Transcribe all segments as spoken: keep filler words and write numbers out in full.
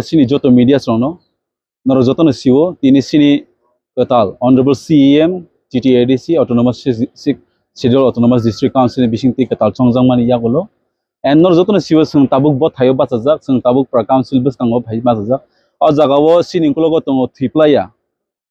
Sini joto media srokno norok jotono sio, tini sini kwtal Honorable C E M, T T A D C, Autonomous Six, Six Schedule Autonomous District Council ni bising twi kwtal chongjakmani yagulo. And norok jotono sio, chwng tabuk bo thaio bachajak, chwng tabuk pra council bwskango phai bachajak. O jagao sini ukologo tongo Thwiplaya.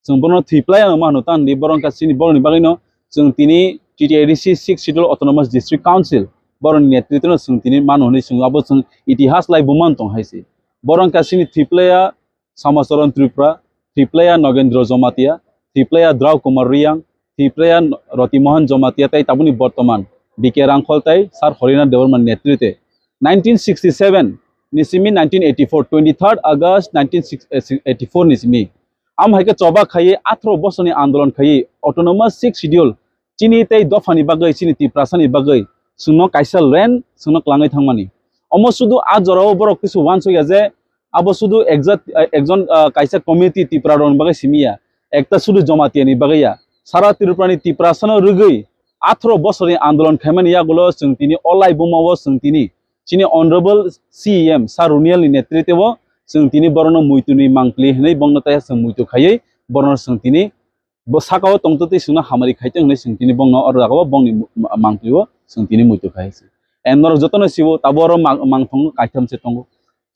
Chwng bono Thwiplaya no mano tandi, borok wngkha chini borokni bagwino chwng tini T T A D C Six Schedule Autonomous District Council borokni netritwno chwng tini mano hwnwi chwng abo chwng itihas lai bumano tong hai se. Borok wngkha chini Thwiplaya Samacharan Tripura, Thwiplaya Nogendra Jamatia, Thwiplaya Drau Kumar Reang, Thwiplaya Roti Mohan Jamatia tei tabukni bortoman B K Rangkhol tei Sir Horinath Debbarma netritwe nineteen sixty-seven ni simi nineteen eighty-four, twenty-third August nineteen eighty-four ni simi. Am hai khe choba khaiwi atharo bosorni andolon khaiwi Autonomous Six Schedule chini tei dophani bagwi, chini Tiprasani bagwi chwngno kaisa land chwngno kwlangwi thangmani. Omo sudu a jorao borok kisu uansukya je abo sudu ekjat, eh, ekjon, ah, kaisa committee Tipra rokni bagwi simi ya, ekta sudu Jamatia ni bagwi ya. Sara Tripura ni Tiprasano rwgwi atharo bosorni andolon khaimani yagulo chwng tini o lai bumao chwng tini chini Honorable C E M Sir Runial ni netritwo chwng tini borokno muitu ni mangpli hwnwi bongno taiha chwng muitu khaiwi borokno chwng tini bo sakao tongtwtwi chwngno hamari khaitong hwnwi chwng tini bongno oro jagao bongni mu-, ma-, mangpli o chwng tini muitu khai se. And norok jotono sio tabuk oro mang-, mangthong kaitham se tongo.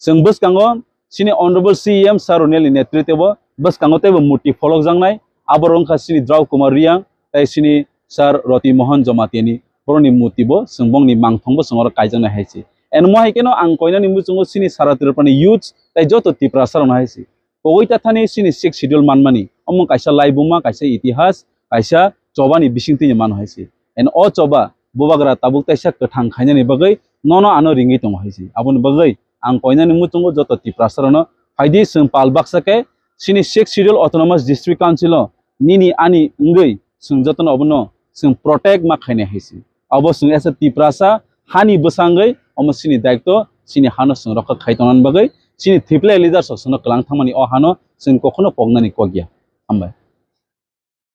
Chwng bwskango chini Honorable C E M Sir Runial ni netritwo bwskango teibo murti pholokjaknai, aborok wngkha chini Drau Kumar Reang tei chini Sir Roti Mohan Jamatia ni borokni murti bo chwng bongni mangthong bo chwng oro kaijaknai hai se. And mo hai kheno ang koinani muchungo chini sara Tripura ni youths tei joto Tiprasa rokno hai se. Pogwi tathani chini Sixth Schedule manmani omo kaisa laibuma, kaisa itihas, kaisa chobani bisingtwi mano hai se. And o choba bubagra tabuk taisa kwthang khainani bagwi nono ano ringwi tongo hai se. Aboni bagwi ang koinani muchungo joto Tiprasa rokno phaidi chwng pal baksa khe chini Sixth Schedule Autonomous District Council o nini ani wngwi chwng jotono obono chwng protect ma khainai hai se. Abo chwng as a Tiprasa hani bwsangwi omo chini daitw, chini hano chwng rokha khai tongnani bagwi chini Thwiplai leaders rok chwngno kwlang thangmani o hano chwng kokhono poknani kok ya. Hambai.